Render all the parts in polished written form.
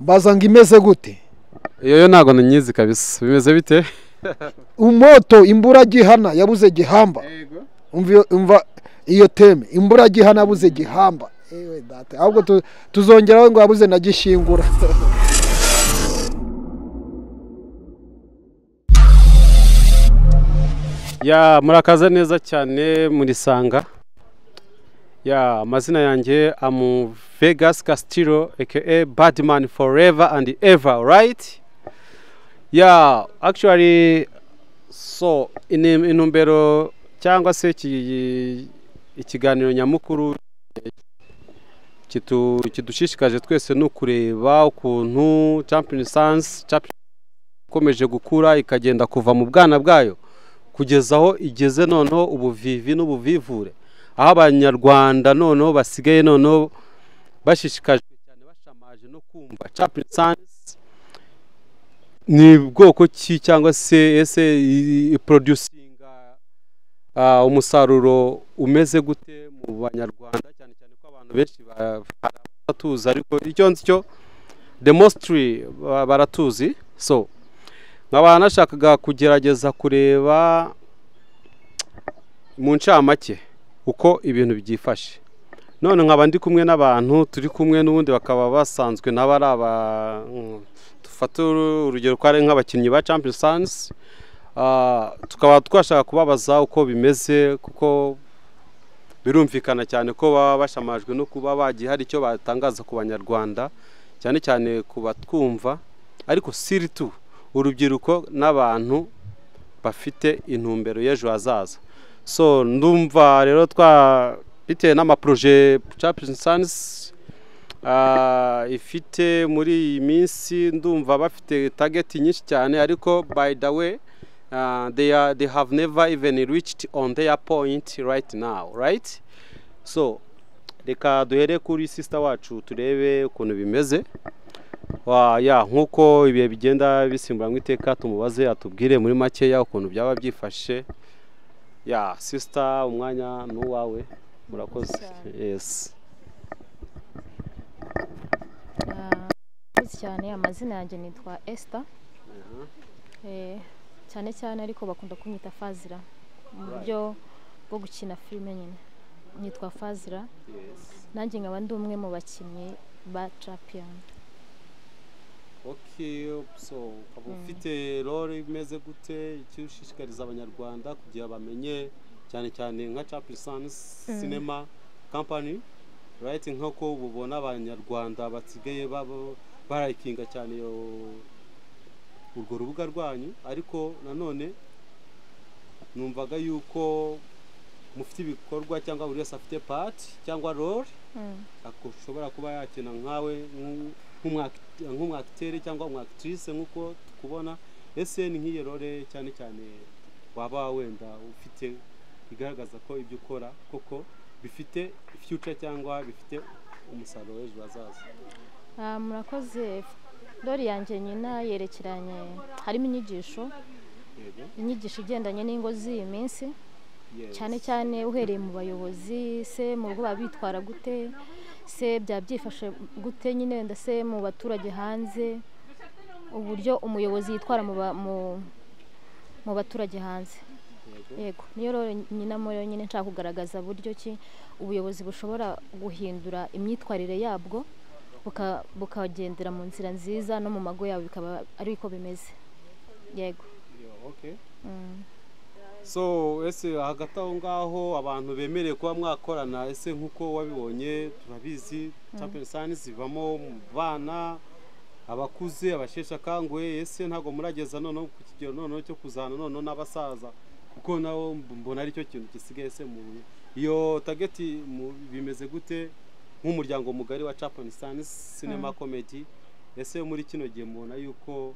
Mbaza ngo imeze gute? Iyo yo ntago nyizi kabisa. Bimeze bite? Umoto imbura gihana yabuze gihamba. Umva iyo teme imbura gihana yabuze gihamba. Ewe data, ahubwo tuzongeraho ngo yabuze na gishingura. Ya murakaza neza cyane muri sanga. Ya amazina yanjye amu Vegas Castillo aka Badman forever and ever, right? Yeah, actually so intumbero cyangwa se ikiganiro nyamukuru kidushishikaje twese no kureba ukuntu Champion Sons ikomeje gukura ikagenda kuva mu bwana bwayo kugeza aho igeze noneho ubuvivi n'ubuvivure, aho abanyarwanda noneho basigaye noneho bashishikajwe cyane bashamaje no kumva Champion Sons ni bwoko ki cyangwa se ese producinga umusaruro umeze gute mu banyarwanda, cyane cyane ko abantu benshi baratuzi ariko icyo nzi cyo the mostly baratuzi. So nkaba nashakaga kugerageza kureba mu ncamake uko ibintu byifashe, none nkaba ndi kumwe n'abantu turi kumwe n'ubundi bakaba basanzwe n'abari aba dufata urugero ko ari nk'abakinnyi ba Champion Sons, tukaba twashaka kubabaza uko bimeze kuko birumvikana cyane ko baba bashamajwe no kuba bagiye hari icyo batangaza ku banyarwanda cyane cyane ku batwumva, ariko siritu urubyiruko n'abantu bafite intumbero y'ejo hazaza. So ndumva rero twa bitewe n'amaproje Champion Sons ifite muri iyi minsi, ndumva bafite target nyinshi cyane, ariko by the way they have never even reached on their point right now, right? So reka duhere kuri sister wacu turebe ukuntu bimeze. Ya nkuko ibihe bigenda bisimbura mu iteka, tumubaze atubwire muri makeya ukuntu byaba byifashe. Ya sister, umwanya nuwawe, murakoze. Yes. Cyane amazina yanjye nitwa Esther. Cyane cyane ariko bakunda kunyita Fazira mu buryo bwo gukina filime nyine. Nitwa Fazira. Nanjye nkaba ndi umwe mu bakinnyi ba Champion. Okay, so ukaba ufite role imeze gute icyo ushishikariza abanyarwanda kugira bamenye cyane cyane nka Champion Sons Cinema Company, right? Nk'uko ubona abanyarwanda basigaye barayikinga cyane urwo rubuga rwanyu, ariko nanone numvaga yuko mufite ibikorwa cyangwa buri wese afite part cyangwa role ashobora kuba yakina nkawe nk'umwakiteri cyangwa umwaktrice nk'uko tukubona. Ese ni nk'iyo role cyane cyane waba wenda ufite igaragaza ko ibyo ukora koko bifite future cyangwa bifite umusaruro w'ejo hazaza? Murakoze. Role yanjye nyina yerekeranye harimo inyigisho igendanye n'ingo z'iyi minsi, cyane cyane uhereye mu bayobozi, se mu rugo babitwara gute, se byabyifashe gute nyine wenda se mu baturage hanze, uburyo umuyobozi yitwara mu baturage hanze. Yego, niyo role nyina muri nyine nshaka kugaragaza buryo ki ubuyobozi bushobora guhindura imyitwarire yabwo bukagendera mu nzira nziza no mu mago yabo bikaba ari uko bimeze. Yego. Okay. So ese hagati aho ngaho abantu bemereye kuba mwakorana, ese nkuko wabibonye turabizi Champion Sons ivamo bana abakuze abashesha kanguhe, ese ntago murageza noneho ku kigero noneho cyo kuzana noneho n'abasaza, kuko nawo mbona ari cyo kintu gisigaye se mu iyo target bimeze gute nk'umuryango mugari wa Champion Sons Cinema Comedy? Ese muri kino gihe mubona yuko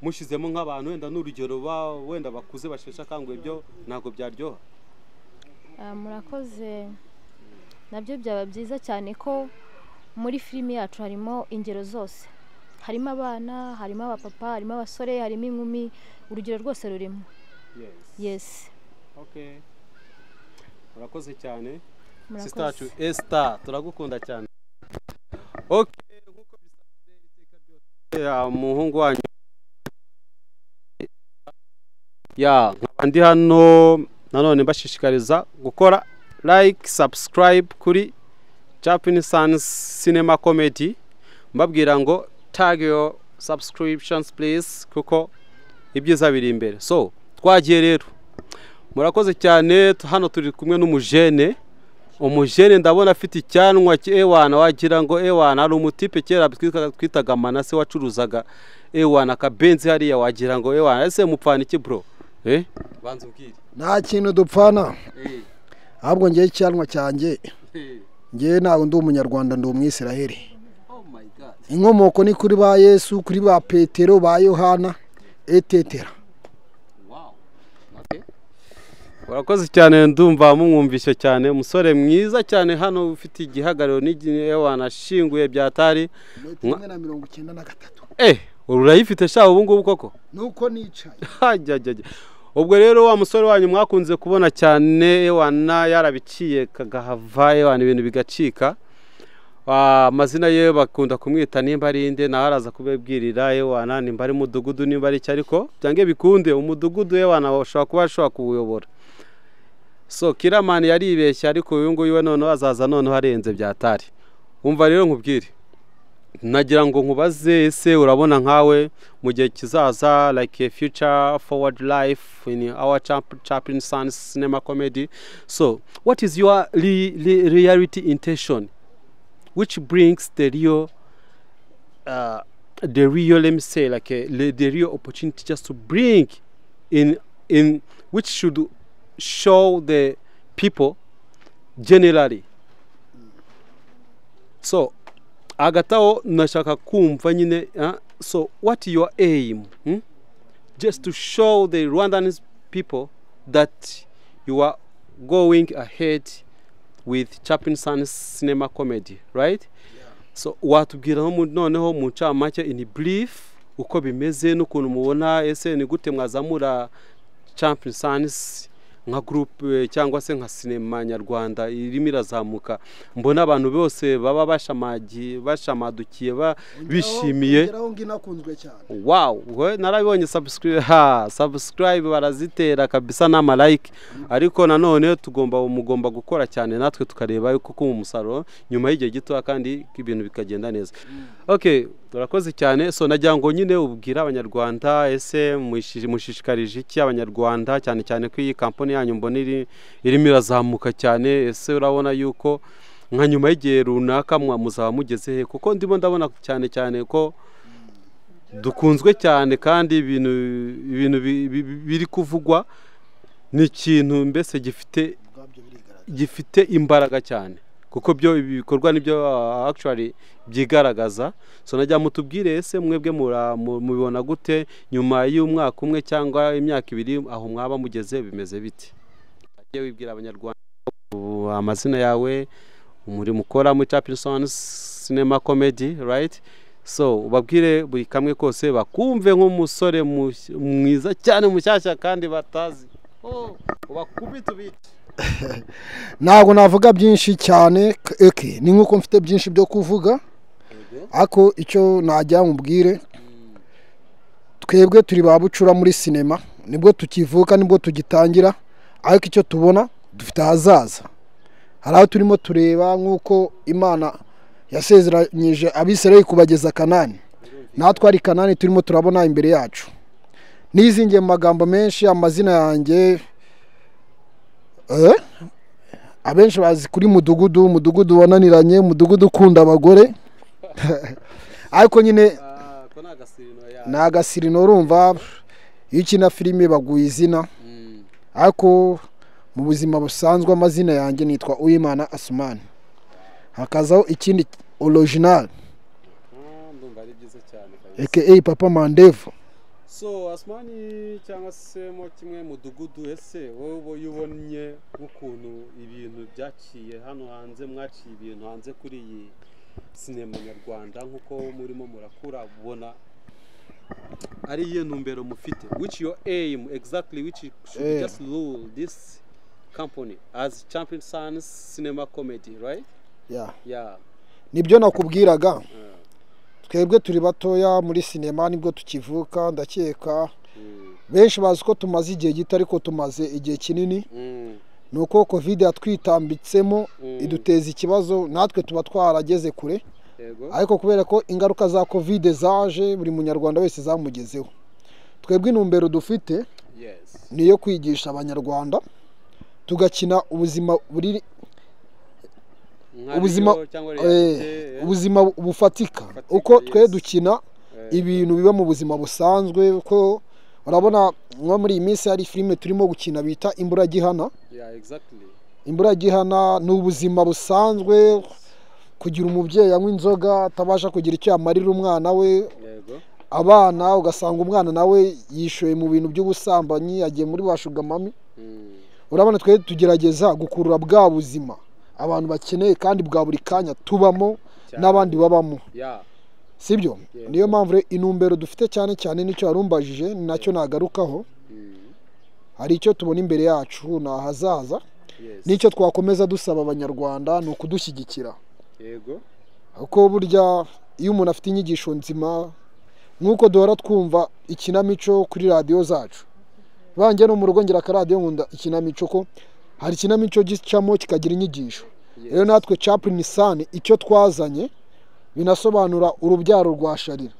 mushizemo nk'abantu wenda n'urugero ba wenda bakuze bashesha kanguhe ibyo ntago byaryoha? Murakoze. Nabyo byaba byiza cyane ko muri filimi yacu harimo ingero zose, harimo abana, harimo abapapa, harimo abasore, harimo inkumi, urugero rwose rurimo. Yes. Okay. Murakoze cyane. Sister wacu Esther, turagukunda cyane. Okay, nkuko bisanzwe Umuhungu wanyu ya nkaba ndi hano nanone mbashishikariza gukora like, subscribe kuri Chaplin Sons Cinema Comedy, mbabwira ngo tag your subscriptions please, kuko ibyiza biri imbere. So twagiye rero, murakoze cyane. Hano turi kumwe n'umujene, umujene ndabona afite icyanwa ewana, wagira ngo ewana ari umutipe kera twitaga Manase wacuruzaga ewana akabenzi hariya, wagira ngo ewana. Ese mupfana iki bro? Banza ubwire. Nta kintu dupfana, ahubwo ngewe icyanwa cyanjye, ngewe ntabwo ndi umunyarwanda, ndi umwisiraheli. Inkomoko ni kuri ba Yesu, kuri ba Petero, ba Yohana, etetera. Urakoze cyane, ndumva mumwumvishe cyane, umusore mwiza cyane hano ufite igihagararo n'igihe ashinguye byatari. 1.93 m. Urayifite sha ubu ngubu koko? Nuko nicaye. Ubwo rero wa musore wanyu mwakunze kubona cyane ewana yarabiciye kagahava, ewana ibintu bigacika. Amazina ye bakunda kumwita nimba ari inde, nawe araza kubibwirira ewana, nimba ari mudugudu, nimba ari icyo, ariko byange bikunde umudugudu ewana bashobora kuba ashobora kuwuyobora. So Kiramani yaribeshye, ariko uyu nguyu we noneho azaza noneho arenze byatari. Umva rero nkubwire, nagira ngo nkubaze, ese urabona nkawe mu gihe kizaza, like a future forward life in our Chaplin Sons Cinema Comedy, so what is your reality intention which brings the real let me say like the real opportunity just to bring in which should show the people generally? So hagati aho nashaka kumva nyine, so what your aim, just to show the Rwandan people that you are going ahead with Chaplin Sons Cinema Comedy, right? Yeah. So watubwira noneho mu ncamake, in brief, uko bimeze n'ukuntu mubona, ese ni gute mwazamura Chaplin Sons nka group cyangwa se nka sinema nyarwanda irimo irazamuka, mbona abantu bose baba bashamadukiye bishimiye. Wow, we narabonye subscribe barazitera kabisa n'ama like, ariko nanone mugomba gukora cyane natwe tukareba yuko ku umusaruro nyuma y'igihe gito kandi ibintu bikagenda neza. Okay, turakoze cyane. So nagira ngo nyine ubwira abanyarwanda, ese mushishikarije iki abanyarwanda cyane cyane ko iyi company yanyu mbona irimo irazamuka cyane, ese urabona yuko nka nyuma y'igihe runaka muzaba mugeze he? Kuko ndimo ndabona cyane cyane ko dukunzwe cyane kandi ibintu biri kuvugwa ni ikintu mbese gifite imbaraga cyane, kuko byo ibikorwa nibyo actually byigaragaza. So najya mutubwire, ese mwebwe mubibona gute nyuma y'umwaka umwe cyangwa imyaka ibiri, aho mwaba mugeze bimeze bite? Agiye wibwira abanyarwanda amazina yawe, umurimo ukora muri Chaplin Sons Cinema Comedy, right? So ubabwire buri kamwe kose bakumve nk'umusore mwiza cyane mushyashya kandi batazi. Ubakubita ubite. Ntabwo navuga byinshi cyane, ni nkuko mfite byinshi byo kuvuga, ariko icyo najya mubwire, twebwe turi ba bucura muri sinema, nibwo tukivuka, nibwo tugitangira, ariko icyo tubona dufite ahazaza. Hari aho turimo tureba nk'uko Imana yasezeranyije Abisirayeli kubageza Kanani, natwe ari Kanani turimo turabona imbere yacu. Nizingiye mu magambo menshi, amazina yanjye abenshi bazi kuri mudugudu, umudugudu wananiranye, umudugudu ukunda abagore. Ariko nyine ni agasirino, urumva iyo ukina filime baguha izina, ariko mu buzima busanzwe amazina yanjye nitwa Uwimana Asumani, hakazaho ikindi original aka Papa Mandevu. So Asumani cyangwa se mo kimwe mudugudu, ese wowe ubonye ukuntu ibintu byaciye hano hanze, mwaciye ibintu hanze kuri iyi sinema nyarwanda nkuko murimo murakura, ubona ari iyo ntumbero mufite, which your aim exactly, which should just rule this company as Champion Sons Cinema Comedy, right? Yeah. Yeah. Nibyo nakubwiraga. Twebwe turi batoya muri sinema, nibwo tukivuka. Ndakeka benshi bazi ko tumaze igihe gito, ariko tumaze igihe kinini. Ni uko COVID yatwitambitsemo, iduteza ikibazo. Natwe tuba twarageze kure, ariko kubera ko ingaruka za COVID zaje, buri munyarwanda wese zamugezeho. Twebwe intumbero dufite ni iyo kwigisha Abanyarwanda, tugakina ubuzima buri Nka ubuzima real cyangwa reality, ubuzima bufatika. Bufatika, Uko twe dukina ibintu biba mu buzima busanzwe, ko urabona nko muri iyi minsi hari filime turimo gukina bita Imburagihana. Imburagihana ni ubuzima busanzwe, kugira umubyeyi anywa inzoga, atabasha kugira icyo yamarira umwana we, abana ugasanga umwana nawe yishoye mu bintu by'ubusambanyi, yagiye muri ba sugar mummy. Urabona twe tugerageza gukurura bwa buzima abantu bakeneye kandi bwa buri kanya tubamo n'abandi babamo, sibyo? Yego. Niyo mpamvu rero intumbero dufite cyane cyane, nicyo warumbajije, ni nacyo nagarukaho. Hari icyo tubona imbere yacu, ni ahazaza. N'icyo twakomeza dusaba Abanyarwanda ni ukudushyigikira, kuko burya iyo umuntu afite inyigisho nzima, nk'uko duhora twumva ikinamico kuri radiyo zacu, banjye no mu rugo ngira akaradiyo, nkunda ikinamico, ko hari ikinamico gicamo kikagira inyigisho. Rero natwe Chaplin Son, icyo twazanye binasobanura urubyaro rwa Sharira.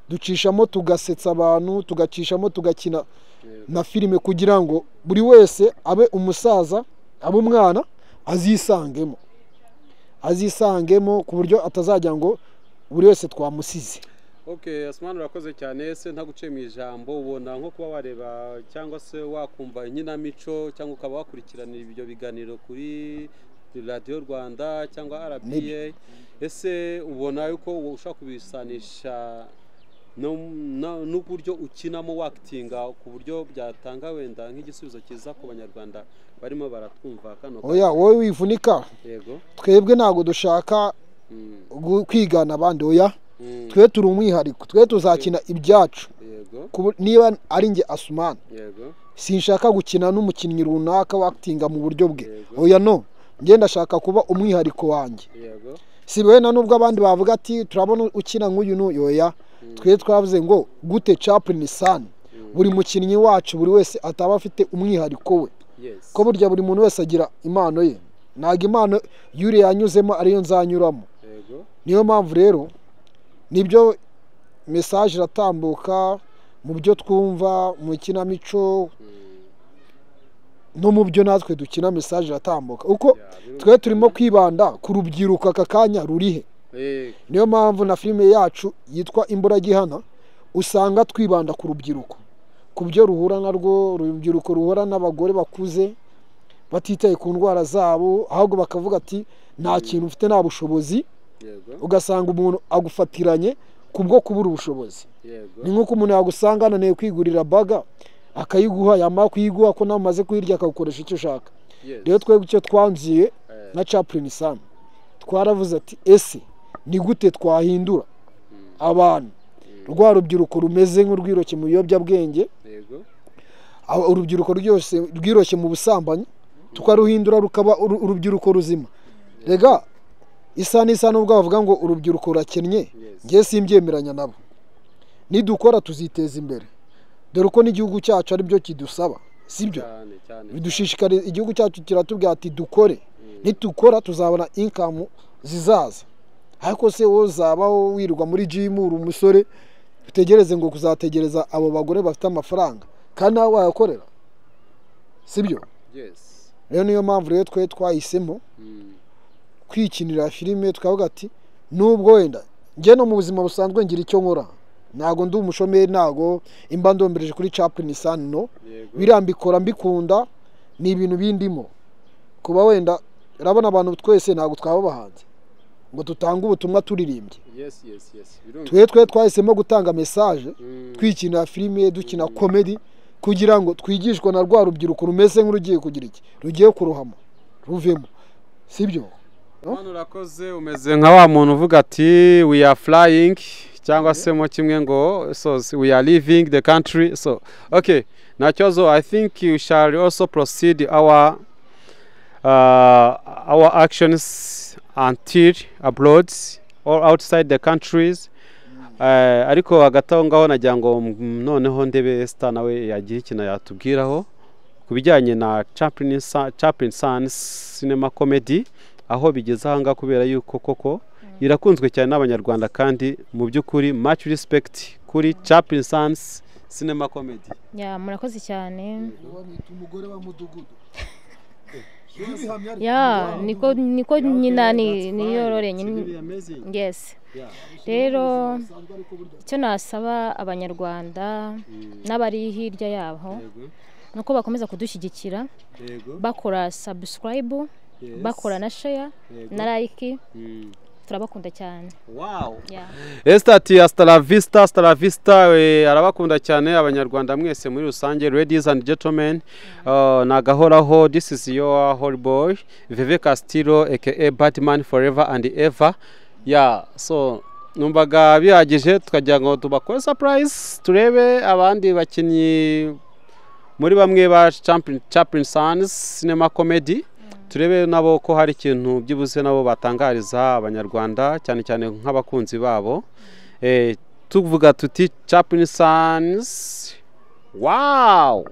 Ducishamo tugasetsa abantu, tugacishamo tugakina na filime kugira ngo buri wese, abe umusaza, abe umwana, azisangemo, azisangemo ku buryo atazajya ngo buri wese twamusize. Okay, Asman, urakoze cyane. Ese ntaguciye mu ijambo, ubona nko kuba wareba cyangwa se wakumva inkinamico cyangwa ukaba wakurikirana ibyo biganiro kuri Radiyo Rwanda cyangwa RBA, ese ubona yuko ushobora kubisanisha n'uburyo ukinamo, wakitinga, ku buryo byatanga wenda nk'igisubizo cyiza ku Banyarwanda barimo baratwumva kano Oya, wowe wivunika. Twebwe ntabwo dushaka kwigana abandi, oya. Twe turi umwihariko, twe tuzakina ibyacu. Niba ari njye Asumani, sinshaka gukina n'umukinnyi runaka wakitinga mu buryo bwe. Oya, no, njye ndashaka kuba umwihariko wanjye. Si wenda nubwo abandi bavuga ati turabona ukina nk'uyu n'uyu, oya. Twe twavuze ngo gute Chaplin Son, buri mukinnyi wacu, buri wese ataba afite umwihariko we, ko burya buri muntu wese agira impano ye. Ntabwo impano yuriya yanyuzemo ariyo nzanyuramo. Niyo mpamvu rero nibyo message iratambuka mu byo twumva mu ikinamico no mu byo natwe dukina, message iratambuka uko twe turimo kwibanda ku rubyiruko aka kanya rurihe. Niyo mpamvu na filime yacu yitwa Imburagihana, usanga twibanda ku rubyiruko, ku byo ruhura narwo, urubyiruko ruhura n'abagore bakuze batitaye ku ndwara zabo, ahubwo bakavuga ati nta kintu ufite, nta bushobozi. Ugasanga umuntu agufatiranye kubwo kubura ubushobozi. Ni nk'uko umuntu yagusanga ananiwe kwigurira burger, akayiguha, yamara kuyiguha, ko nawe umaze kuyirya, akagukoresha icyo ushaka. Rero twebwe icyo twanzuye nka Chaplin Son, twaravuze ati ese ni gute twahindura abantu, rwa rubyiruko rumeze nk'urwiroshye mu biyobyabwenge, urubyiruko rwose rwiroshye mu busambanyi, tukaruhindura rukaba urubyiruko ruzima? Rega isa n'isa, nubwo bavuga ngo urubyiruko rurakennye, ngewe simbyemeranya nabo. Nidukora tuziteza imbere, dore uko n'igihugu cyacu aribyo kidusaba, sibyo? Cyane cyane. Bidushishikariza, igihugu cyacu kiratubwira ati dukore, nitukora tuzabona income zizaza. Ariko se wowe uzabaho wirirwa muri gym, uri umusore, utegereze ngo kuzategereza abo bagore bafite amafaranga kandi nawe wayakorera, sibyo? Yes. Rero niyo mpamvu rero twe twahisemo kwikinira filime, tukavuga ati nubwo wenda njye no mu buzima busanzwe ngira icyo nkora, ntabwo ndi umushomeri, ntabwo imba ndombereje kuri Chaplin Son, no. Biriya mbikora mbikunda, ni ibintu bindimo. Kuba wenda urabona abantu twese ntabwo twaba abahanzi ngo tutange ubutumwa turirimbye. Twe twahisemo gutanga message twikinira filime, dukina comedy, kugira ngo twigishwe na rwa rubyiruko rumeze nk'urugiye kugira iki, rugiye kurohama, ruvemo, sibyo? Hano urakoze, umeze nka wa muntu uvuga ati "We are flying", cyangwa se mo kimwe ngo so "We are leaving the country". So okay, nta kibazo. I think you shall also proceed our actions until abroad or outside the countries. Ariko hagati aho ngaho nagira ngo noneho ndebe Esther nawe yagira ikintu yatubwiraho ku bijyanye na Chaplin Sons Cinema Comedy, aho bigeze aha ngaha, kubera yuko koko irakunzwe cyane n'Abanyarwanda, kandi mu by'ukuri much respect kuri Chaplin Sons Cinema Comedy. Ya, murakoze cyane. Bamwita umugore wa mudugudu. Ya, niko nyina ni niyo role nyine, yes. Rero icyo nasaba Abanyarwanda n'abari hirya yabo nuko bakomeza kudushyigikira, bakora subscribe, bakora na share na like. Turabakunda cyane. Yeah. Esther ati "Hasta la vista, hasta la vista." Arabakunda cyane Abanyarwanda mwese muri rusange. Ladies and gentlemen, nagahoraho, this is your holy boy Veve Castillo, aka Batman forever and ever. Yeah, so numvaga bihagije, tukagira ngo tubakore surprise, turebe abandi bakinnyi muri bamwe ba Chaplin Sons Cinema Comedy, turebe nabo ko hari ikintu byibuze nabo batangariza Abanyarwanda, cyane cyane nk'abakunzi babo. Tuvuga tuti Chaplin Sons, wow.